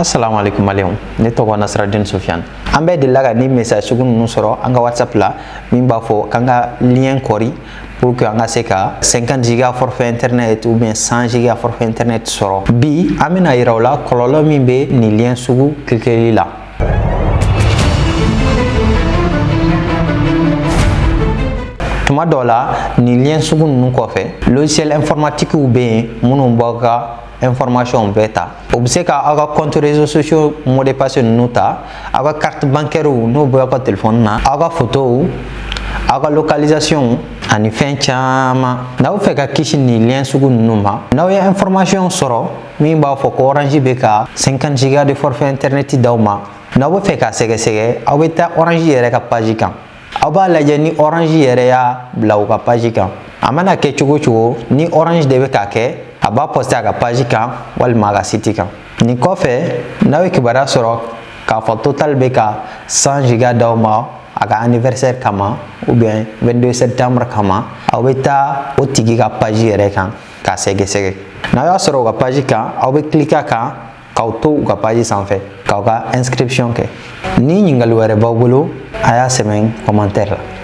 Assalamu alaikum maliyɛnw, ne tɔgɔ Nasiraden Sofiane. An bɛɛ delila ka ni message sugu ninnu sɔrɔ an ka WhatsApp la min b'a fɔ k'an ka lien kɔri pour que an ka se ka 50 giga forfait internet ou bien 100 giga forfait internet sɔrɔ. Bi an bɛna yira aw la kɔlɔlɔ min bɛ nin lien sugu cliquer la. Tuma dɔw la nin lien sugu ninnu kɔfɛ, logiciel informatique bɛ yen minnu b'aw ka information bɛɛ ta. O bɛ se ka aw ka compte réseaux sociaux mot de passe ninnu ta, aw ka carte bancaire n'o bɛ aw ka téléphone na, aw ka photos, aw ka localisation ani fɛn caman. N'aw fɛ ka kisi nin lien sugu ninnu ma, n'aw ye information sɔrɔ min b'a fɔ ko Orange bɛ ka 50 giga de forfait internet d'aw ma, n'aw bɛ fɛ k'a sɛgɛsɛgɛ, aw bɛ taa Orange yɛrɛ ka page kan. Aw b'a lajɛ ni Orange yɛrɛ y'a bila u ka page kan. A mana kɛ cogo cogo, ni Orange de bɛ k'a kɛ, a b'a poster a ka page kan walima a ka site kan. Nin kɔfɛ, n'aw ye kibaruya sɔrɔ k'a fɔ Total bɛ ka 100 giga d'aw ma a ka anniversaire kama ou bien 22 septembre kama, aw bɛ taa o tigi ka page yɛrɛ kan k'a sɛgɛsɛgɛ. N'aw y'a sɔrɔ u ka page kan, aw bɛ cliquer a kan k'aw to u ka page sanfɛ k'aw ka inscription kɛ. Ni ɲininkali wɛrɛ b'aw bolo, a y'a sɛbɛn commentaire la.